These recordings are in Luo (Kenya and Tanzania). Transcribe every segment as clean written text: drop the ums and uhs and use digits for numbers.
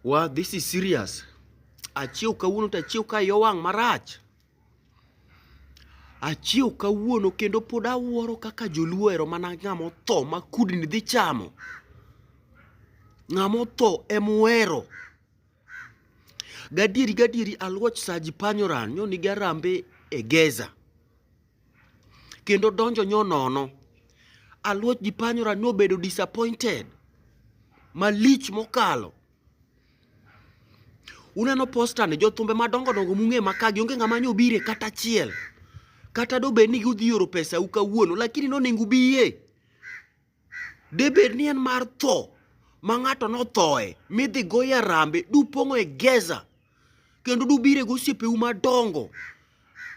Wa, this is serious. Achiew kawuono to achiew ka iya owang' marach. Achiew kawuono kendo pod awuoro kaka joluo ohero mana ng'ama otho ma kudni dhi chamo. Ng'ama otho ema uhero. Gadieri gadieri aluoch Saji Panyoran nyo nigi arambe e Geza. Kendo donjo nyo nono. Aluoch ji Panyoran nobedo disappointed malich mokalo. Uneno poster ni jothumbe madongo dongo mung'e ma ka gi onge ng'ama nyo obire kata achiel. Kata dobed ni gidhi oro pesa u kawuono lakini nonego ubiye. Debed ni en mar tho ma ng'ato nothoe midhi goye arambe dupong'o e geza kendo dubire gi osiepeu madongo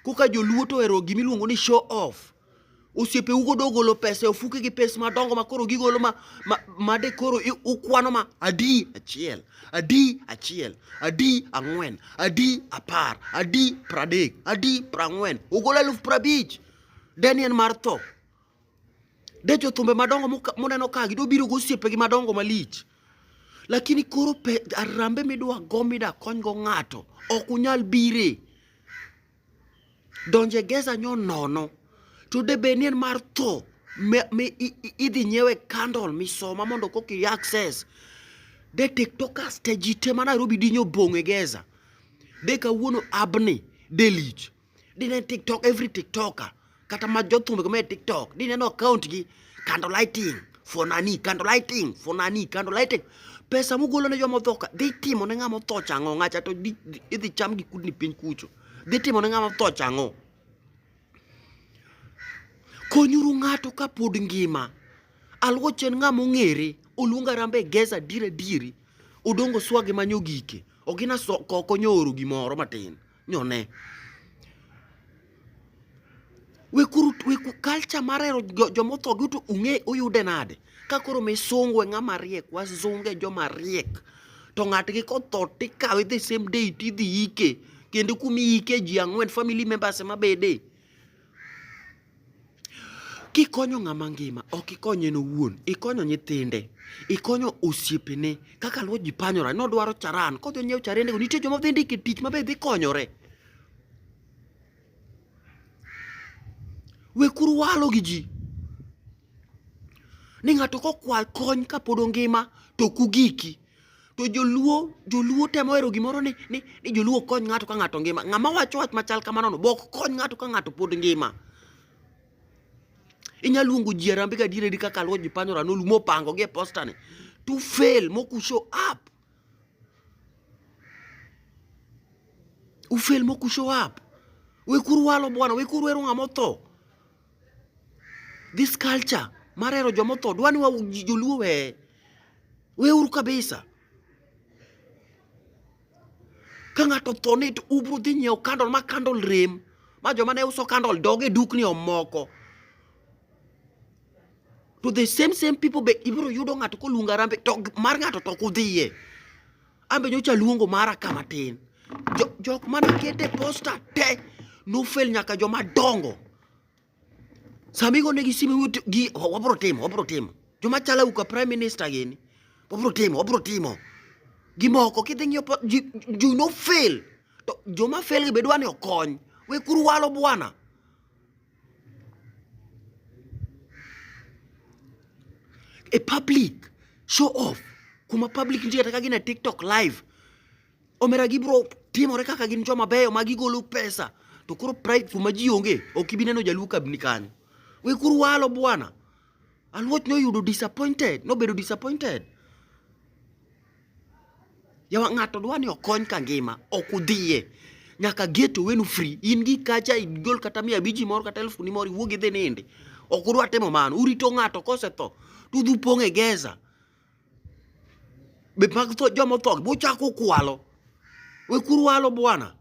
koka joluo to ohero gima iluongo ni show off. Osiepeu go dogolo pesa e ofuke gi pes madongo ma koro gigolo ma, ma, ma de koro ukwano ma adi achiel, adi achiel, adi ang'wen, adi apar, adi pradek, adi prang'wen, ugolo eluf prabich. De ni en mar tho. De jothumbe madongo muneno ka gi dobiro gi osiepegi madongo malich. Lakini koro pe, arambe midwa go mida konygo ng'ato ok unyal bire. Donje geza nyo nono. To de bed ni en mar tho me idhi nyiewe candle misoma mondo koka i access. De tiktokers te ji te ma Nairobi dinyo bong' e geza. De kawuono abni de lich. Dine TikTok every TikToker kata ma jothumbe go me TikTok dineno account gi candle lighting for nani candle lighting for nani candle lighting pesa mugolo ne joma otho ka dhi timo ne ng'ama otho cha ang'o ng'acha to idhi cham gi kudni piny kucho dhi timo ne ng'ama otho cha ang'o konyuru ng'ato ka pod ngima aluoch en ng'ama ong'ere oluonga rambe geza adier adieri odongo swagi manyo gike ogina so, koko nyooro gimoro matin nyone wekuru weku culture mar hero jomotho gi to ung'e uyude nade ka koro misungu e ng'ama riek wazungu e joma riek to ng'atgi kotho tikawe the same day tidhi ike kendo kuma iike ji ang'wen family members ema bede Kikonyo ng'ama ngima, ok ikonye en owuon, ikonyo nyithinde, ikonyo osiepene. Kaka luo ji panyora, nodwaro charan, kodhi onyiew charendego, nitie joma dhi ndiko e tich mabe dhi konyore. Wekuru walo gi ji. Ni ng'ato kokwa kony kapod ongima to ok ugiki. To joluo, joluo temo hero gimoro ni, ni, ni joluo ok kony ng'ato ka ng'ato ngima. Ng'ama wacho wach machal kamano no, be ok kony ng'ato ka ng'ato pod ngima. Inya luongo ji arambe gadier eri kaka Luo Jipanyo Ranolu mopango gi e posta ni. To fail mok u show up. U fail mok u show up. Wekuru walo bwana, wekuru hero ng'ama otho. This culture mar hero joma otho dwa ni joluo weye. Weuru kabisa. Ka ng'ato otho ni to ubro dhi nyiewo candle ma candle rem ma joma ne uso candle dog e dukni omoko. To the same same people be ibro yudo ng'ato koluongo arambe to mar ng'ato to ok udhiye. An be nyocha aluongo mara ka matin. Jok mane kete posta te nofel nyaka joma dongo. Sama igonegi simu gi wabro timo, wabro timo. Joma chalo auka prime minister gini, wabro timo, wabro timo. Gimoko kidhi ng'iyo ji, ji no fail. To joma fail gi be dwa ni okony. Wekuru walo bwana. E public show off kuma public nitie kata ka gin e TikTok live Omera gibro timore kaka gin joma beyo ma gigolo pesa to koro pride kuma ji onge ok ibi neno jaluo kabni kanyo. Wekuru walo bwana. Aluoch noyudo disappointed, nobedo disappointed. Yawa ng'ato dwa ni okony ka ngima, ok udhiye. Nyaka gate owenu free. In gi kacha igol kata mia abiji moro kata elfu ni moro iwuog idhi nindi. Ok udwa timo mano. Urito ng'ato kosetho to udhi upong' e geza. Be mag tho joma otho buchako kwalo. Wekuru walo bwana.